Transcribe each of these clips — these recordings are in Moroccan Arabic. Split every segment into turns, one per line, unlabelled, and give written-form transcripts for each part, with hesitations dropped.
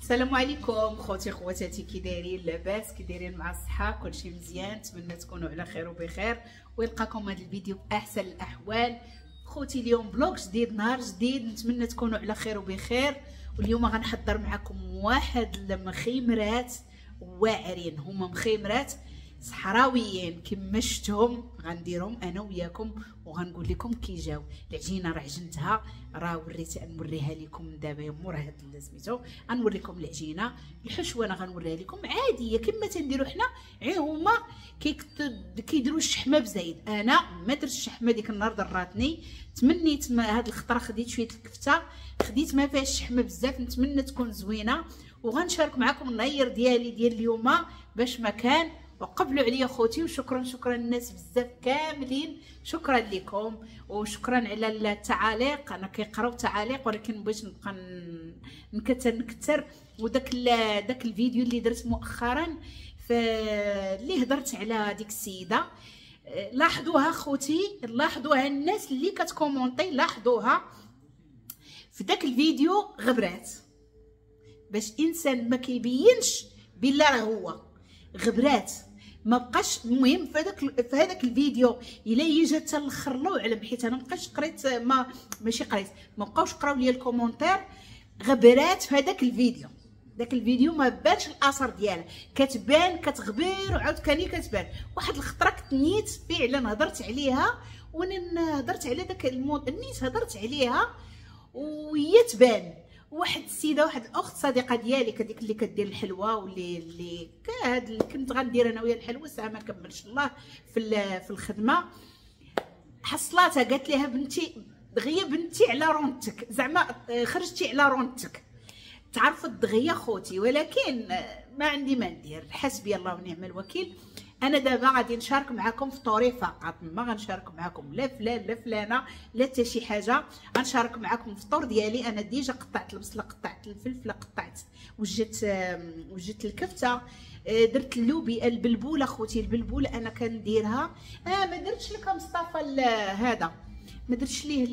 السلام عليكم خوتي خواتاتي، كي دايرين؟ لاباس؟ كي دايرين مع الصحة؟ كلشي مزيان؟ نتمنى تكونوا على خير وبخير ويلقاكم هذا الفيديو باحسن الاحوال. خوتي اليوم vlog جديد، نهار جديد، نتمنى تكونوا على خير وبخير. واليوم غنحضر معكم واحد المخيمرات واعرين، هما مخيمرات صحراويين كما شفتهم، غنديرهم انا وياكم وغنقول لكم كي جاو. العجينة راه عجنتها، راه وريت نوريها لكم دابا مورا هاد سميتو، غنوريكم العجينة. الحشوه انا غنوريها لكم عادية كما تنديروا حنا، غير هما كيديروا الشحمه بزايد. انا ما درتش الشحمه ديك النهار، ضراتني، تمنيت هاد الخطرة خديت شوية الكفتة، خديت ما فيهاش الشحمه بزاف، نتمنى تكون زوينة. وغنشارك معكم النهير ديالي ديال اليوم باش ما كان، وقبلوا عليا خوتي. وشكرا شكرا الناس بزاف كاملين، شكرا لكم وشكرا على التعاليق. انا كيقراو تعاليق ولكن بغيت نبقى نكثر. وداك داك الفيديو اللي درت مؤخرا اللي هضرت على ديك السيدة، لاحظوها خوتي، لاحظوها الناس اللي كت commenter، لاحظوها في داك الفيديو غبرات، باش انسان ما كيبينش بالله راه هو غبرات ما بقاش. المهم في هذاك الفيديو الا يجا حتى الاخر الله اعلم، حيت انا مابقاش قريت، ما ماشي قريت، ما بقاوش قراو لي ال commentaire. غبرات في هذاك الفيديو، داك الفيديو ما بانش الاثر ديالها، كتبان كتغبر وعاود كاني كتبان. واحد الخطرة كنت نيت فعلا هضرت عليها، وانا هضرت على داك النيت هضرت عليها وهي تبان. واحد السيدة، واحد الاخت صديقه ديالي، كديك اللي كدير الحلوة واللي اللي كهاد اللي كنت غندير انا ويا الحلوة، ساعة ما كملش الله في الخدمة، حصلاتها قالت لها بنتي دغيا بنتي على رونتك، زعما خرجتي على رونتك. تعرفت دغيا خوتي، ولكن ما عندي ما ندير، حسبي الله ونعم الوكيل. انا دابا غادي نشارك معكم فطوري فقط، ما غنشارك معكم لا فلان لا فلانه لا حتى شي حاجة. غنشارك معكم الفطور ديالي. انا déjà قطعت البصله، قطعت الفلفله، قطعت وجدت الكفتة، درت اللوبي البلبوله. خوتي البلبوله انا كنديرها، ما درتش لك مصطفى هذا، ما درتش ليه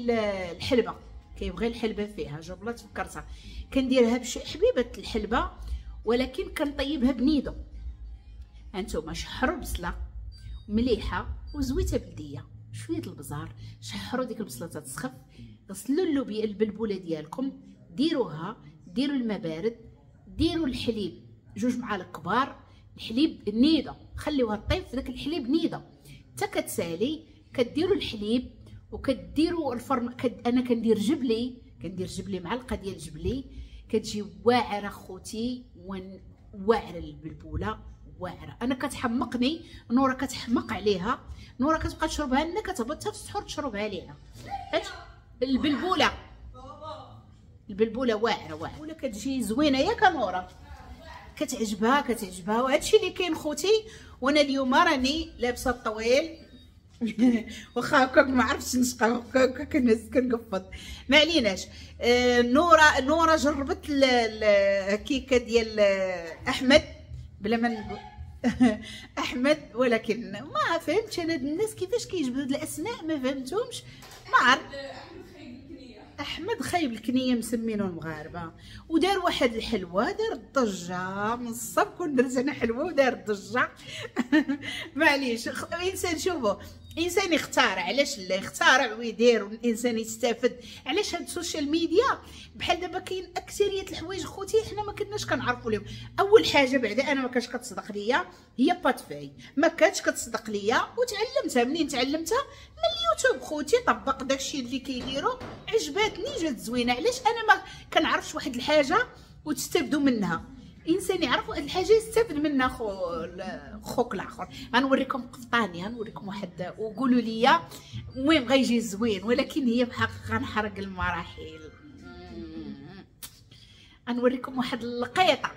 الحلبة، كيبغي الحلبة فيها جبله تفكرتها، كنديرها بشي حبيبه الحلبة، ولكن كنطيبها بنيدو. هانتوما شحروا بصله مليحة وزويته بلديه، شوية البزار، شحروا ديك البصله تتسخف، غسلوا اللوبيا البلبوله ديالكم، ديروها، ديروا الماء بارد، ديروا الحليب 2 معالق كبار، الحليب نيده، خليوها طيب في داك الحليب نيده حتى كتسالي، كديروا الحليب وكديروا الفرن. انا كندير جبلي، كندير جبلي معلقه ديال جبلي، كتجي واعرة خوتي، واعرة البلبوله واعرة. انا كتحمقني نوره، كتحمق عليها نوره، كتبقى تشربها لنا، كتهبط حتى في السحور تشربها لينا. البلبوله البلبوله واعرة واعرة، ولا كتجي زوينة ياك نوره، كتعجبها كتعجبها. وهادشي اللي كاين خوتي. وانا اليوم راني لابسه الطويل واخا هكاك ما عرفتش نشقى، هكاك كنقفض، ما عليناش. نوره جربت الكيكه ديال احمد، بلا ما نقول احمد، ولكن ما فهمتش انا الناس كيفاش كيجبدوا الاسماء، ما فهمتهمش، ما عرفت. احمد خايب الكنية مسمينو المغاربة، ودار واحد الحلوة، دار الضجة من الصب، كون درت انا حلوة ودار الضجة. معليش، الانسان شوفوا انسان يختار، علاش لا يختارع ويدير والانسان يستافد. علاش هاد ال social media بحال دابا كاين اكثرية الحوايج خوتي حنا ما كناش كنعرفوا لهم. اول حاجة بعدا انا ما كانش كتصدق ليا هي pâte feuilletée، ما كانتش كتصدق ليا، وتعلمتها. منين تعلمتها؟ من اليوتيوب خوتي، طبق داكشي اللي كيديروا، عجباتني، جات زوينة. علاش انا ما كنعرفش واحد الحاجة وتستافدوا منها؟ انسان يعرف واحد الحاجة يستافد منها خوك الاخر. غنوريكم قفطاني، غنوريكم واحد وقولوا لي المهم غيجي زوين، ولكن هي بحق غنحرق المراحل. غنوريكم واحد اللقيطه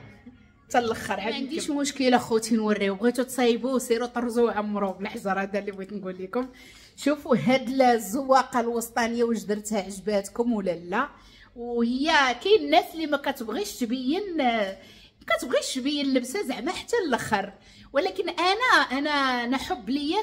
حتى الاخر. ما عنديش مشكلة خوتي نوريو، بغيتو تصايبوا سيروا طرزوا وعمروا بالحجر. هذا اللي بغيت نقول لكم. شوفوا هاد الزواقه الوسطانيه واش درتها، عجباتكم ولا لا؟ وهي كاين الناس اللي ما كتبغيش تبين، كتبغيش تبين اللبسه زعما حتى الاخر، ولكن انا انا حب ليا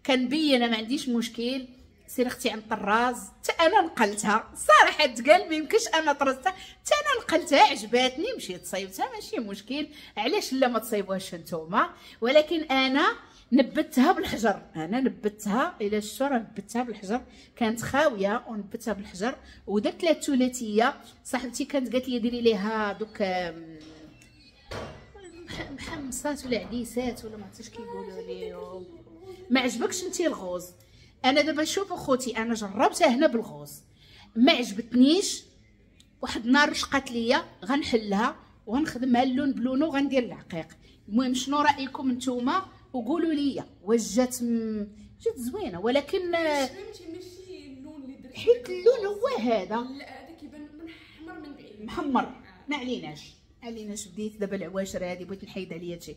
كنبين، ما عنديش مشكل. سير اختي عند الطراز، حتى انا نقلتها صراحة، تقال ما يمكنش انا طرزتها، حتى انا نقلتها عجباتني مشيت صايبتها، ماشي مشكل، علاش لا ما تصايبوهاش نتوما. ولكن انا نبتها بالحجر، انا نبتها الى الشهر، نبتها بالحجر، كانت خاوية ونبتها بالحجر ودرت لها الثلاثية. صاحبتي كانت قالت لي ديري ليها دوك محمصات ولا عديسات ولا ما عرفتش كيقولوا ليهم. ما عجبكش انت ال rose؟ انا دابا شوفوا خوتي، انا جربتها هنا بال rose ما عجبتنيش. واحد النهار رشقات ليا غنحلها وغنخدمها اللون بلونو وغندير العقيق. المهم شنو رايكم نتوما وقولوا لي واش جات جات زوينة؟ ولكن
ماشي اللون اللي درت،
حيت اللون هو هذا،
لا هذا كيبان محمر من بعيد،
محمر. ما عليناش عليناش، بديت دابا العواشر هذه بغيت نحيد عليا هادشي.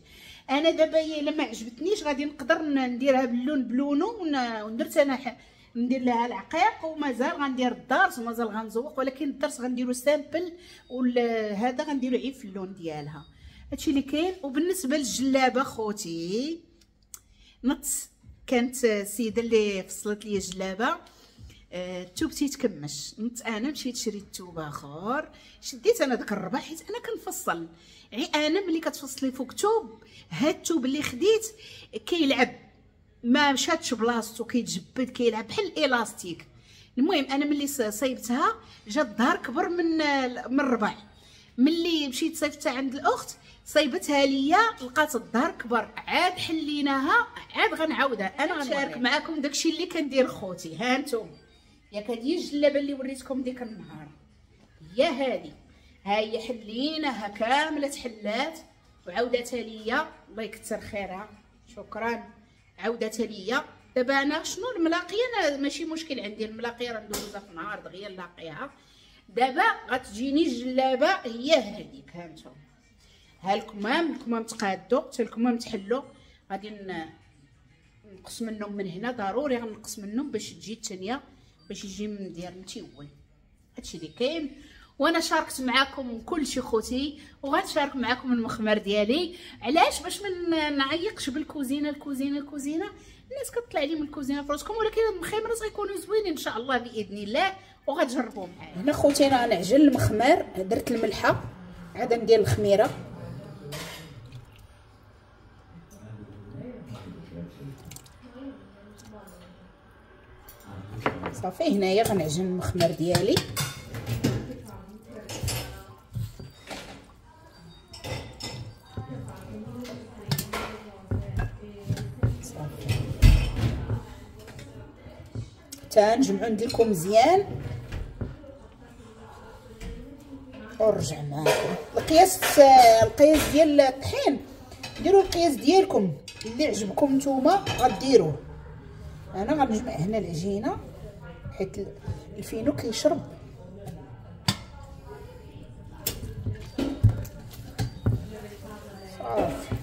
انا دابا الا ما عجبتنيش غادي نقدر نديرها باللون بلونو وندرت انا ندير لها العقيق، ومازال غندير الدرس ومازال غنزوق، ولكن الدرس غنديرو simple وهذا غنديرو غير في اللون ديالها. هادشي اللي كاين. وبالنسبة للجلابه خوتي، نط كانت السيدة اللي فصلت لي الجلابه الثوب تيتكمش، نط انا مشيت شريت ثوب اخر، شديت انا داك الربع حيت انا كنفصل. يعني انا ملي كتفصلي فوق ثوب، هاد الثوب اللي خديت كيلعب، ما مشاتش بلاصتو، كيتجبد كيلعب بحال الالاستيك. المهم انا ملي صايبتها جا الظهر كبر من الربع. ملي مشيت صيفتها عند الاخت صايبتها ليا لقات الظهر كبر، عاد حليناها عاد غنعاودها. انا غنشارك معكم داكشي اللي كندير خوتي. ها انتم ياك هادي الجلابه اللي وريتكم ديك النهار، هي هادي، ها هي حليناها كاملة تحلات وعاودتها ليا، الله يكثر خيرها، شكرا، عاودتها ليا. دابا انا شنو الملاقيه، انا ماشي مشكل عندي الملاقيه، راه ندوزها في النهار دغيا نلاقيها. دابا غتجيني الجلابه هي هذيك، ها انتم ها الكمام، الكمام تقادو حتى الكمام تحلو، غادي نقص منهم من هنا، ضروري غنقص منهم باش تجي الثانية، باش يجي مدير متيول. هادشي اللي كاين. وانا شاركت معاكم كلشي خوتي، وغنشارك معاكم المخمر ديالي. علاش؟ باش ما نعيقش بالكوزينه الكوزينة الكوزينة، الناس كتطلع لي من الكوزينة فراسكم، ولكن المخيمرات غيكونوا زوينين ان شاء الله باذن الله، وغتجربوهم معايا. هنا خوتي انا غنعجن المخمر، درت الملحة، عاد ندير الخميره. صافي هنايا غنعجن المخمر ديالي. صافي حتى نجمعو نديركم مزيان ونرجع معاكم. القياس، القياس ديال الطحين ديروا القياس ديالكم اللي عجبكم نتوما غديروه. انا غنجمع هنا العجينة حيت الفينو كيشرب. صافي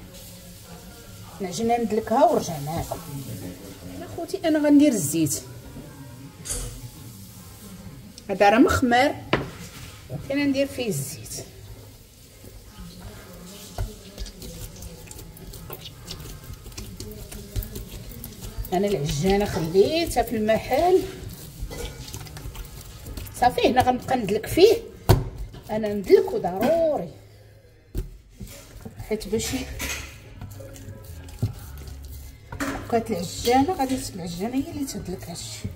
العجينة ندلكها ونرجع معاكم. هنا خوتي انا غندير الزيت، هذا راه مخمر كنا ندير فيه الزيت. انا العجانه خليتها في المحل. صافي هنا غنبقى ندلك فيه، انا ندلكو ضروري حيت باش بقات العجانه غادي العجانه هي اللي تدلك هادشي.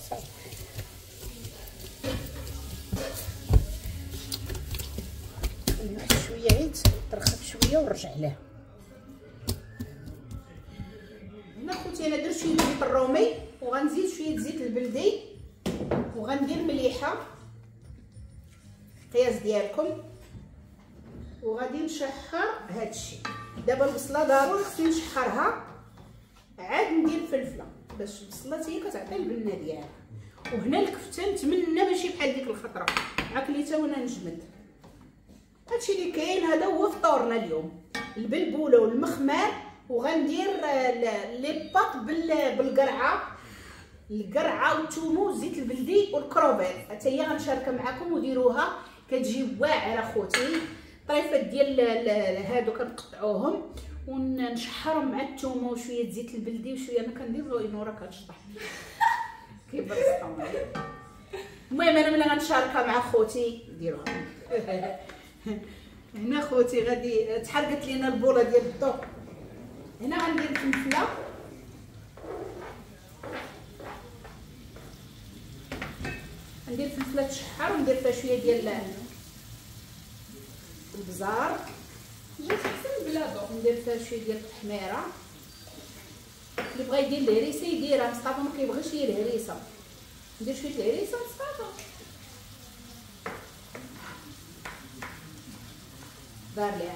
صافي واحد شوية عيد ترخف شوية ونرجع لها. هنا خوتي انا درت شوية زيت الرومي وغنزيد شوية زيت البلدي وغندير مليحة القياس ديالكم، وغادي نشحر هادشي. دابا البصله ضروري خصني نشحرها عاد ندير الفلفله باش البصله هي كتعطي البنه ديالها. وهنا الكفتة نتمنى ماشي بحال ديك الخطرة عاكليتها وانا نجمد. هادشي اللي كاين، هذا هو فطورنا اليوم، البلبوله والمخمار، وغندير les pâtes بالقرعة، القرعة والثوم والزيت البلدي والكروفيت. حتى هي غنشاركها معكم وديروها كتجي واعرة خوتي. طريفات ديال هادو كنقطعوهم، ونشحرهم مع الثومه وشوية زيت البلدي وشوية، انا كندير نورا كتشطح كيبرزطهم. المهم انا ملي غنشاركها مع خوتي ديروها. هنا خوتي غادي تحرقت لينا البوله ديال الضو. هنا غندير الفلفله، ندير فلفله تشحر وندير فيها شوية ديال البزار،
جات احسن بلا ضو،
ندير فيها شوية ديال التحميره. اللي بغى يدير الهريسه يديرها، مصطفى ما كيبغيش يدير الهريسه، ندير شوية الهريسه مصطفى دار ليها.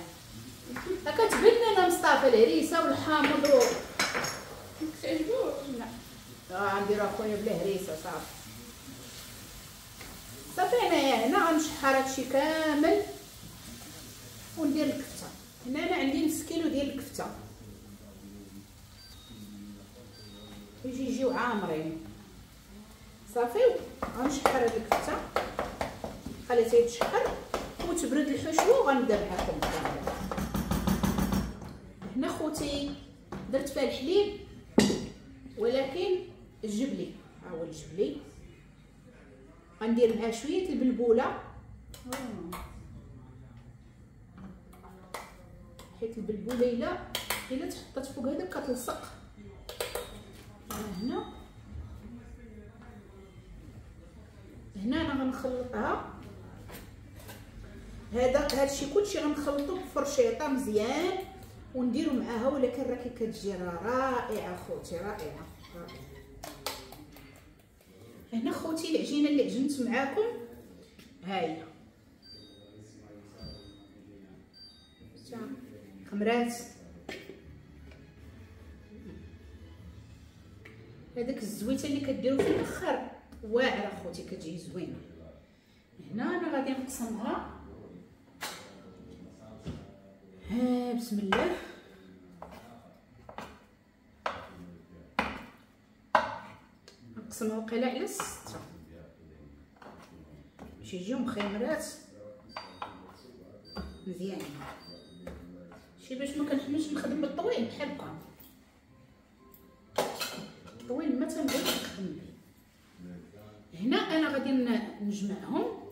كتبان لنا مصطفى الهريسه والحامض و
كتعجبوش؟
لا غندير اخويا بلا هريسه صافي. صافي انايا هنا غنشحر هادشي كامل وندير الكفتة. هنا انا عندي نص كيلو ديال الكفتة، يجي يجيو عامرين. صافي غنشحر هاد الكفتة، خليتها تشحر وتبرد الحشوه وغنبدا معاكم. هنا خوتي درت فيها الحليب ولكن الجبلي، ها هو الجبلي. غندير معاه شوية البلبوله حيت البلبوله الا تحطات فوق هذا كتلصق. هنا هنا انا غنخلطها، هذا هادشي كلشي غنخلطو بفرشيطه مزيان ونديرو معاها، ولكن راه كتجي رائعة خوتي، رائعة رائعة. هنا خوتي العجينة اللي عجنت معاكم ها هي خمرات، هذاك الزويته اللي كديروا في الاخر واعرة خوتي، كتجي زوينة. هنا انا غادي نقسمها، ها بسم الله. نقسمها وقيله على 6 باش يجيو مخيمرات مزيان، شي باش ما كنحملش نخدم بالطويل بحال هكا، الطويل ما تنبغيش نخدم به. هنا انا غادي نجمعهم،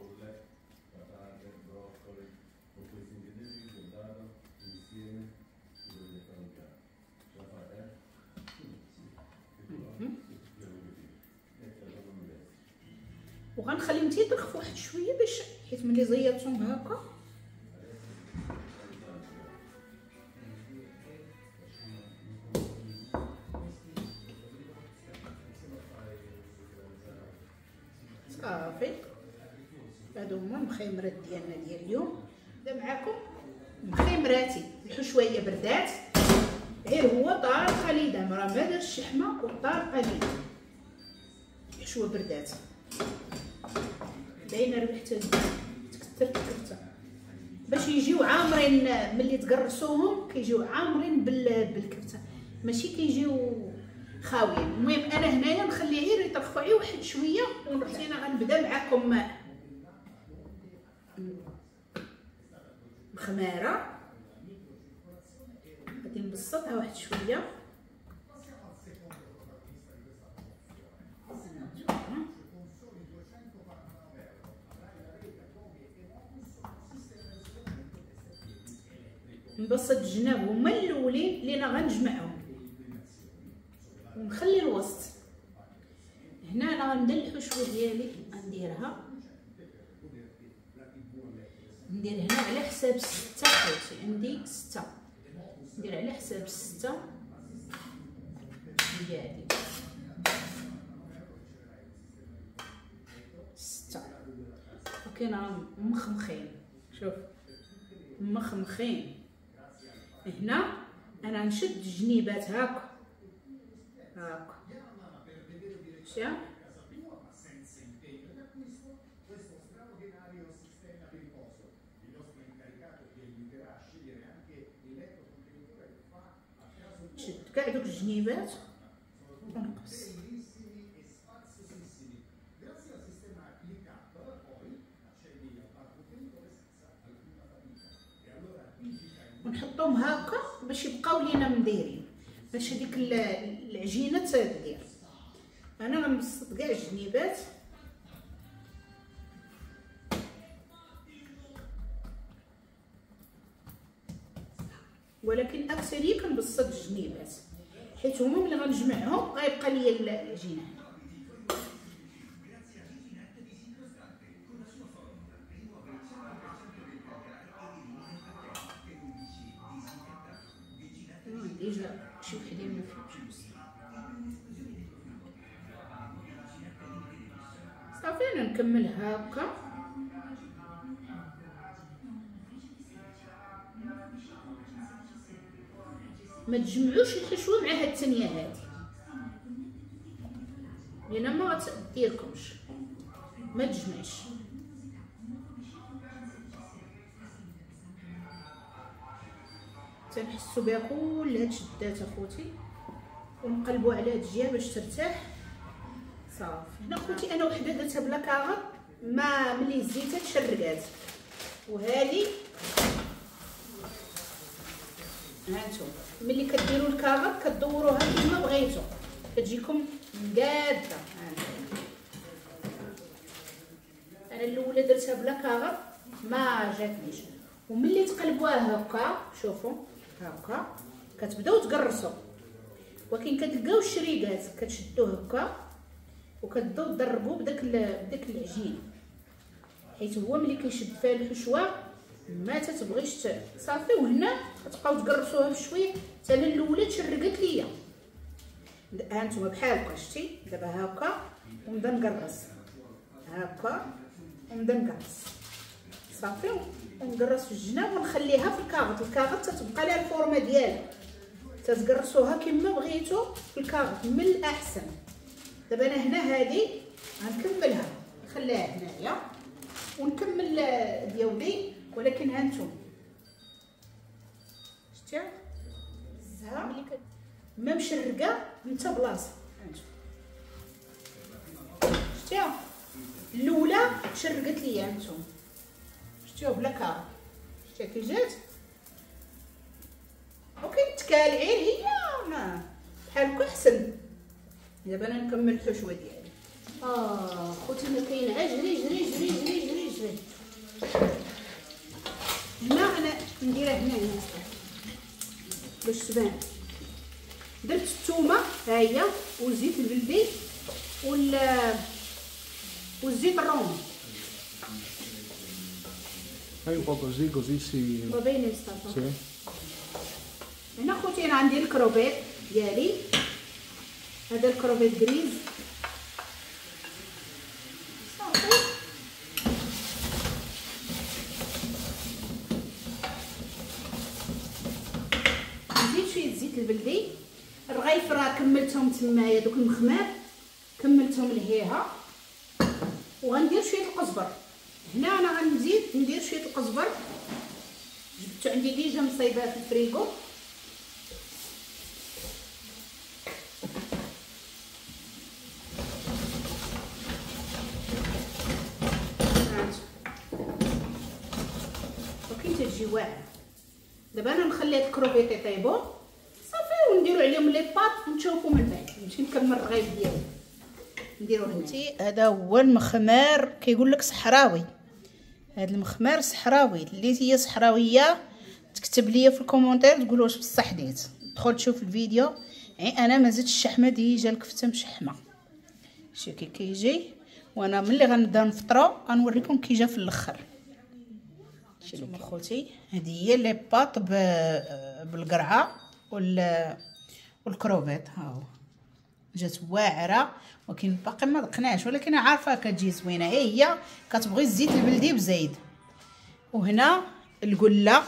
وغنخليهم تيطرخوا واحد شوية باش، حيت ملي زيرتهم هكا صافي. هادو هما المخيمرات ديالنا ديال اليوم. نبدا معاكم مخيمراتي. الحشويه بردات، غير هو طارقه ليدام، راه ما دارش الشحمه وطارقه ليدام. الحشوه بردات، باينة ريحه تكثر الكفتة باش يجيو عامرين. ملي تقرصوهم كيجيو عامرين بالكفته، ماشي كيجيو خاويين. المهم انا هنايا نخليه غير يطرخوا غير واحد شوية ونروح. انا غنبدا معكم الخماره، غادي نبسطها واحد شوية. نبسط الجناب هما الاولين اللي انا غنجمعهم ونخلي الوسط. هنا انا غندير الحشوه ديالي، غنديرها ندير هنا على حساب 6 خوتي، عندي 6، ندير على حساب 6 هي هادي 6. وكاين راه مخمخين، شوف مخمخين. هنا انا نشد الجنيبات هاكا هاكا، شتي نشد كاع دوك الجنيبات ونقص. ونحطهم هكا باش يبقاو لينا مديرين، باش هذيك العجينة تدير. انا غنبسط كاع الجنيبات. ولكن اكثرية كنبسط الجنيبات حيت هما ملي غنجمعهم غيبقى ليا العجينة. déjà شي وحدين ما فيهمش. صافي انا نكمل هكا. ما تجمعوش الحشوه مع هاد الثانية هادي لان ما غتديركمش، ما تجمعش. تنحسو بها كلها تشدات اخوتي، ونقلبوا على هاد الجهة باش ترتاح. صافي هنا خوتي انا وحده درتها بلا كاغط، ما ملي هزيتها تشرقات. وهذه هانتوما ملي كديروا الكاغط كدوروها كيما بغيتو، كتجيكم مقاده. انا الاولى درتها بلا كاغط ما جاتنيش. وملي تقلبوها هكا شوفوا هكا كتبداو تقرصوا، ولكن كتلقاو الشريكات كتشدوه هكا وكتبداو تضربوا بداك العجين، حيت هو ملي كيشد فيها الحشوه ما تتبغيش. صافي وهنا تبقاو تقرصوها بشوية. حتى انا الاولى تشرقت ليا. ها نتوما بحال هكا شتي دابا هكا ونبدا نقرص هكا ونبدا نقرص. صافي ونقرص في الجناب ونخليها في الكاغط. الكاغط تتبقى لها الفورمة ديالها، تتقرصوها كما بغيتو في الكاغط من الاحسن. دابا انا هنا هادي غنكملها، نخليها هنايا ونكمل ديالي. ولكن ها نتوما شتي الزهرة ما مشرقة انت بلاصة. ها نتوما شتيها الاولى شرقت ليا، ها نتوما شتيها بلا كاغط، شتيها كي جات وكيتكال عير هي ما بحال هكا احسن. دابا انا نكمل الحشوه ديالي. خوتي ما كاين عا جري جري جري جري جري جري. هنا انا نديرها هنا باش تبان. درت الثومه ها هي والزيت البلدي والزيت الرومي.
Fai un po' così, così si...
Va bene stato.
Sì.
هنا خوتي انا عندي الكروفيت ديالي، هذا ال crevettes grises. صافي نزيد شوية الزيت البلدي. الرغيف راه كملتهم تمايا دوك المخمار كملتهم لهيها. وغندير شوية القزبر هنا. انا غنزيد ندير شوية القزبر، جبتو عندي déjà مصايباه في الفريغو. ولكن تجي واعرة. دابا انا نخلي هاد الكروفيت يطيبو صافي ونديرو عليهم les pâtes ونشوفو من بعد. نمشي نكمل الرغيف ديالي نديرو هنا. هذا هو المخمار، كيقول لك صحراوي. هذا المخمار صحراوي، اللي هي صحراويه تكتب لي في ال commentaire تقول واش بصح ديت. دخل تشوف الفيديو. يعني انا ما زدتش الشحمه déjà الكفتة مشحمه. شي كي كيجي، وانا ملي غنبدا نفطرو غنوريكم كي جا في الاخر. شوفوا خوتي هذه هي les pâtes بالقرعة والكروفيت. ها هو جات واعرة، ولكن باقي ما ذقناش، ولكن عارفه كتجي زوينة. هي كتبغي الزيت البلدي بزايد. وهنا القلة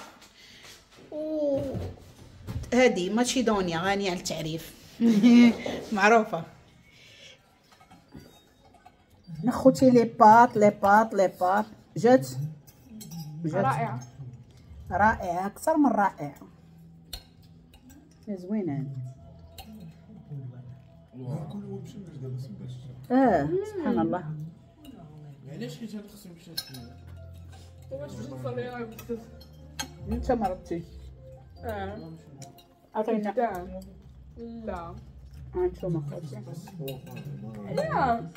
و هذه ماتشيدونيا غنية على التعريف معروفة. هنا خوتي les pâtes les pâtes les pâtes جات رائعة رائعة اكثر من رائعة، زوينة. سبحان الله.
علاش حيت هاد خصو يمشي
واش باش تصلي راه بزاف
انت مرضتي. عطينا.
لا
هانتوما خوتي.
لا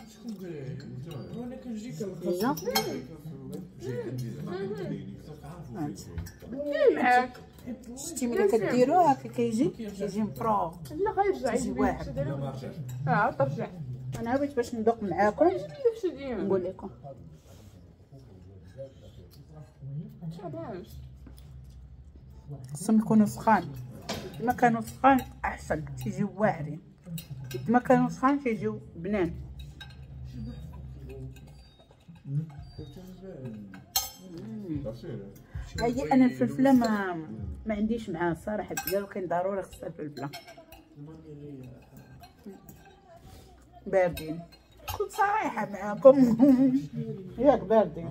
وانا كنجي
بيتزا.
معاك.
شتي ملي كديروها هكا كيجي مفروغ.
لا غيرجع
تيجي واحد.
ترجع.
انا بغيت باش ندوق معاكم
داكشي ديال
نقول لكم
شاباش.
خصهم يكونوا سخان، ما كانوا سخان احسن تيجيو واعرين، ما كانوا سخان تيجيو بنان. هي انا الفلفله ما عنديش معاها الصراحة بزاف، ولكن ضروري خصها الفلفله. باردين، كنت صريحه معاكم ياك باردين.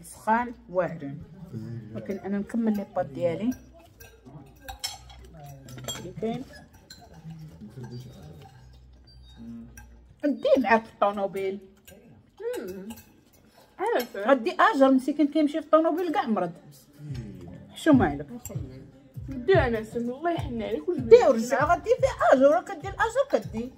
سخان واعرين، ولكن انا نكمل les pâtes ديالي اللي كاين. ندي معاك في الطوموبيل.
عارفه
غدي اجر مسكين كيمشي في الطوموبيل كاع مرض. حشومه عليك.
دي انا سم الله يحن عليك.
دي ورجع غدي في اجر، كدير اجر كدي.